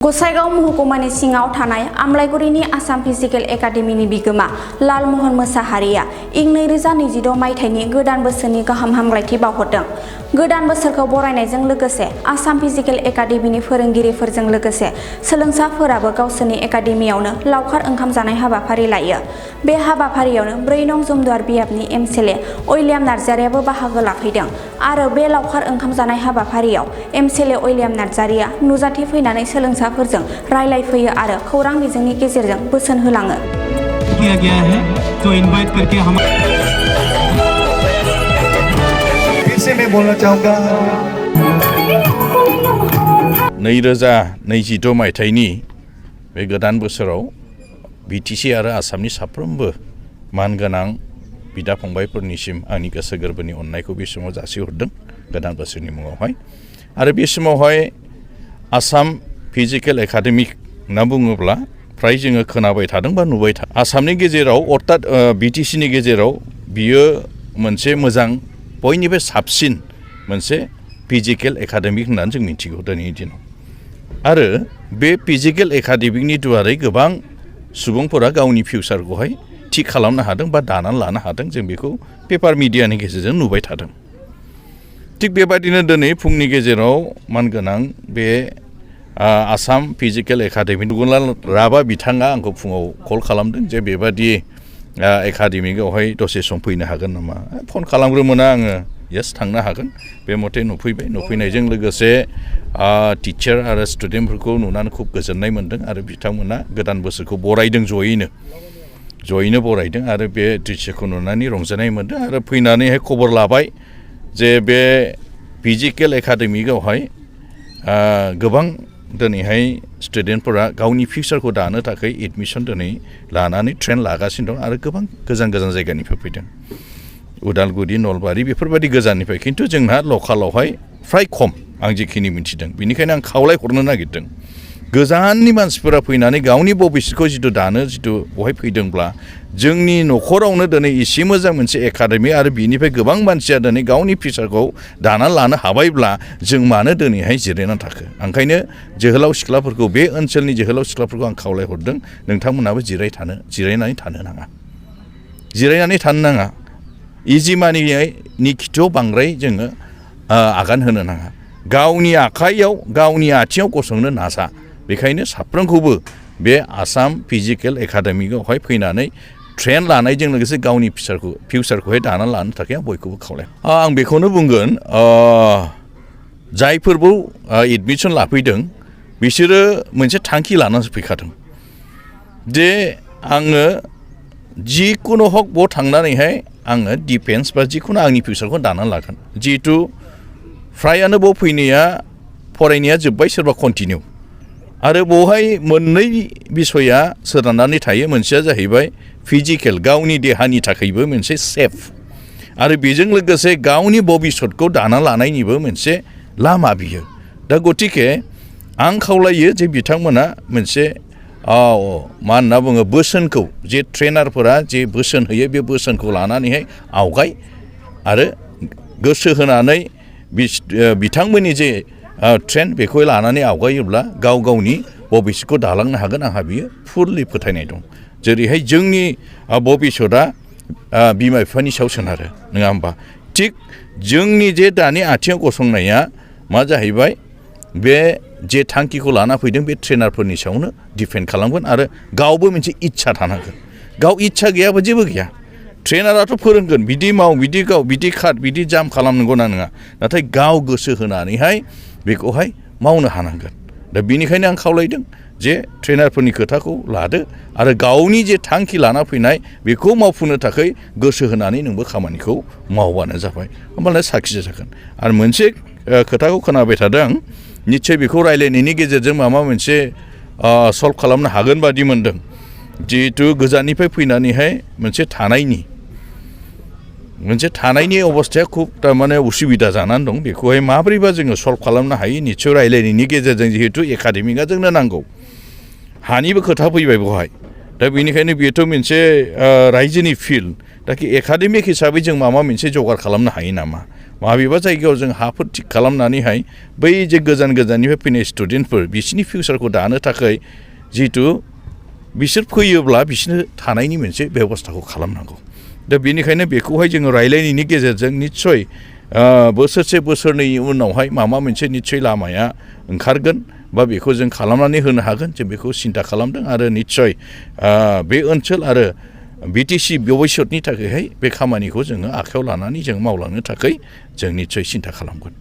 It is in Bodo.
गसाइगाव महकुमानि सिङाव थानाय आमलाइगुरिनि आसाम फिजिकेल एकाडेमिनि बिगोमा लालमहन मोसाहारिया इं 2026 मायथाइनि गोदान बोसोरनि गाहाम हामलायथि बावहरदों। गोदान बोसोरखौ बरायनायजों लोगोसे आसाम फिजिकेल एकाडेमिनि फोरोंगिरिफोरजों लोगोसे सोलोंसाफोराबो गावसोरनि एकाडेमियावनो लावखार ओंखाम जानाय हाबाफारि लायो। बे हाबाफारियावनो 4 नं जमदुवार बियाबनि एमसिएलए उइलियाम नार्जारियाबो बाहागो लाफैदों आरो बे लावखार ओंखाम जानाय हाबाफारियाव एमसिएलए उइलियाम नार्जारिया नुजाथि फैनानै सोलोंसाफोरजों रायलायफैयो आरो खौरां बिजोंनि गेजेरजों बोसोन होलाङो। किया गया है तो इनवाइट करके हम फिर से मैं बोलना चाहूँगा 2026 मायथाइनि बे गोदान बोसोराव बिटिसि आरो आसामनि साफ्रोमबो मानगोनां बिदा फंबायफोरनिसिम आंनि गोसो गोरबोनि अननायखौ बे समाव जासिहरदों गोदान बोसोरनि मुङावहाय। आरो बे समावहाय आसाम फिजिकेल एकाडेमिक होनना बुङोब्ला फ्राय जोङो खोनाबाय थादों बा नुबाय थादों। आसामनि गेजेराव अर्थात बिटिसिनि गेजेराव बियो मोनसे मोजां बयनिफ्राय साबसिन मोनसे फिजिकेल एकाडेमिक होननानै जों मिथिगौ दिनैनि दिनाव। आरो बे फिजिकेल एकाडेमिकनि दुवारै गोबां सुबुंफोरा गावनि फिउचारखौहाय थि खालामनो हादों बा दानानै लानो हादों। जों बेखौ पेपार मिडियानि गेजेरजों नुबाय थादों। थिग बेबादिनो दिनै फुंनि गेजेराव मानगोनां बे आसाम फिजिकेल एकाडेमि दुगुनलाल राभा बिथाङा आंखौ फुङाव कल खालामदों जे बेबादि एकाडेमिकआवहाय दसे सम फैनो हागोन नामा। फन खालामग्रोमोना आङो येस थांनो हागोन। बे मथे नुफैबाय। नुफैनायजों लोगोसे टिचार आरो स्टुडेन्टफोरखौ नुनानै खुब गोजोननाय मोन्दों आरो बिथांमोना गोदान बोसोरखौ बरायदों जयैनो बरायदों आरो बे दृश्यखौ नुनानै रंजानाय मोन्दों आरो फैनानैहाय खबर लाबाय जे बे फिजिकेल एकाडेमिकआवहाय गोबां दिनैहाय स्टुडेन्टफोरा गावनि फिउचारखौ दानो थाखाय एडमिसन दिनै लानानै ट्रेन लागासिनो दं आरो गोबां गोजान जायगानिफ्राय फैदों। उदालगुरि नलबारि बेफोरबायदि गोजाननिफ्राय, खिन्थु जोंहा लकालावहाय फ्राय खम आं जिखिनि मिथिदों। बेनिखायनो आं खावलायहरनो नागिरदों गोजाननि मानसिफोरा फैनानै गावनि भबिष्यतखौ जिथु बहाय फैदोंब्ला जोंनि न'खरावनो दिनै एसे मोजां मोनसे एकाडेमि आरो बिनिफ्राय गोबां मानसिया दिनै गावनि फिउचारखौ दानानै लानो हाबायब्ला जों मानो दिनैहाय जिरायनानै थाखो। ओंखायनो जोहोलाव सिख्लाफोरखौ बे ओनसोलनि जोहोलाव सिख्लाफोरखौ आं खावलायहरदों नोंथांमोनाबो जिरायनानै थानो नाङा। इजि मानिनि खिथुआव बांद्राय जोङो आगान होनो नाङा। गावनि आखाइयाव गावनि आथिङाव गसंनो नाजा। बेखायनो साफ्रोमखौबो बे आसाम फिजिकेल एकाडेमिकआवहाय फैनानै ट्रेन लानायजों लोगोसे गावनि फिउचारखौहाय दानानै लानो थाखाय आं बयखौबो खावलाय। आं बेखौनो बुंगोन जायफोरबो एडमिसन लाफैदों बिसोरो मोनसे थांखि लानानैसो फैखादों जे आङो जिखुनु हक बाव थांनानैहाय आङो डिफेन्स बा जिखुनु आंनि फिउचारखौ दानानै लागोन। जिहेथु फ्रायानो बाव फैनाया फरायनाया जोब्बाय सोरबा कन्टिनिउ आरो बेवहाय मोननै बिसया सोनारनानै थायो। मोनसेया जाहैबाय फिजिकेल गावनि देहानि थाखायबो मोनसे सेफ आरो बेजों लोगोसे गावनि भबिष्यतखौ दाना लानायनिबो मोनसे लामा बियो। दा गतिके आं खावलायो जे बिथांमोना मोनसे मा होनना बुङो बोसोनखौ जे ट्रेनारफोरा जे बोसोन होयो बे बोसोनखौ लानानैहाय आवगाय आरो गोसो होनानै बिथांमोननि जे ट्रेन बेखौ लानानै आवगायोब्ला गावनि भबिष्यतखौ दालांनो हागोन। आंहा बियो फुललि फोथायनाय दं। जेरैहाय जोंनि भबिष्यतआ बिमा बिफानि सायाव सोनारो नङा होमबा। थिग जोंनि जे दानि आथिङाव गसंनाया मा जाहैबाय बे जे थांखिखौ लाना फैदों बे ट्रेनारफोरनि सायावनो डिपेन्ड खालामगोन आरो गावबो मोनसे इच्छा थानांगोन। गाव इच्छा गैयाबा जेबो गैया। ट्रेनाराथ' फोरोंगोन बिदि माव बिदि गाव बिदि खार बिदि जाम खालामनांगौ नङा। नाथाय गाव गोसो होनानैहाय बेखौहाय मावनो हानांगोन। दा बेनिखायनो आं खावलायदों जे ट्रेनारफोरनि खोथाखौ लादो आरो गावनि जे थांखि लाना फैनाय बेखौ मावफुंनो थाखाय गोसो होनानै नोंबो खामानिखौ मावबानो जाबाय। होमबानो साक्सेस जागोन। आरो मोनसे खोथाखौ खोनाबाय थादों आं निस्सय बेखौ रायलायनायनि गेजेरजों माबा मोनसे सल्भ खालामनो हागोन बादि मोनदों। जिहेथु गोजाननिफ्राय फैनानैहाय मोनसे थानायनि अबस्थाया खुब थारमाने उसुबिदा जानानै दं। बेखौहाय माब्रैबा जोङो सल्भ खालामनो हायो निस्सय रायलायनायनि गेजेरजों। जिहेतु एकाडेमिकआ जोंनो नांगौ हानिबो खोथा फैबाय बेवहाय। दा बेनिखायनो बेथ' मोनसे रायजोनि फिल्ड दा एकाडेमिक हिसाबै जों माबा मोनसे जगार खालामनो हायो नामा माबेबा जायगायाव जों हाफोर थिग खालामनानैहाय बै जे गोजान गोजाननिफ्राय फैनाय स्टुडेन्टफोर बिसोरनि फिउचारखौ दानो थाखाय जिहेथु बिसोर फैयोब्ला बिसोरनो थानायनि मोनसे बेबस्थाखौ खालामनांगौ दा बेनिखायनो बेखौहाय जोङो रायलायनायनि गेजेरजों निस्सय बोसोरसे बोसोरनैनि उनावहाय माबा मोनसे निस्सय लामाया ओंखारगोन बा बेखौ जों खालामनानै होनो हागोन जों बेखौ सिन्था खालामदों आरो निस्सय बे ओनसोल आरो बिटिसि भबिष्यतनि थाखायहाय बे खामानिखौ जोङो आखायाव लानानै जों मावलांनो थाखाय जों निस्सय सिन्था खालामगोन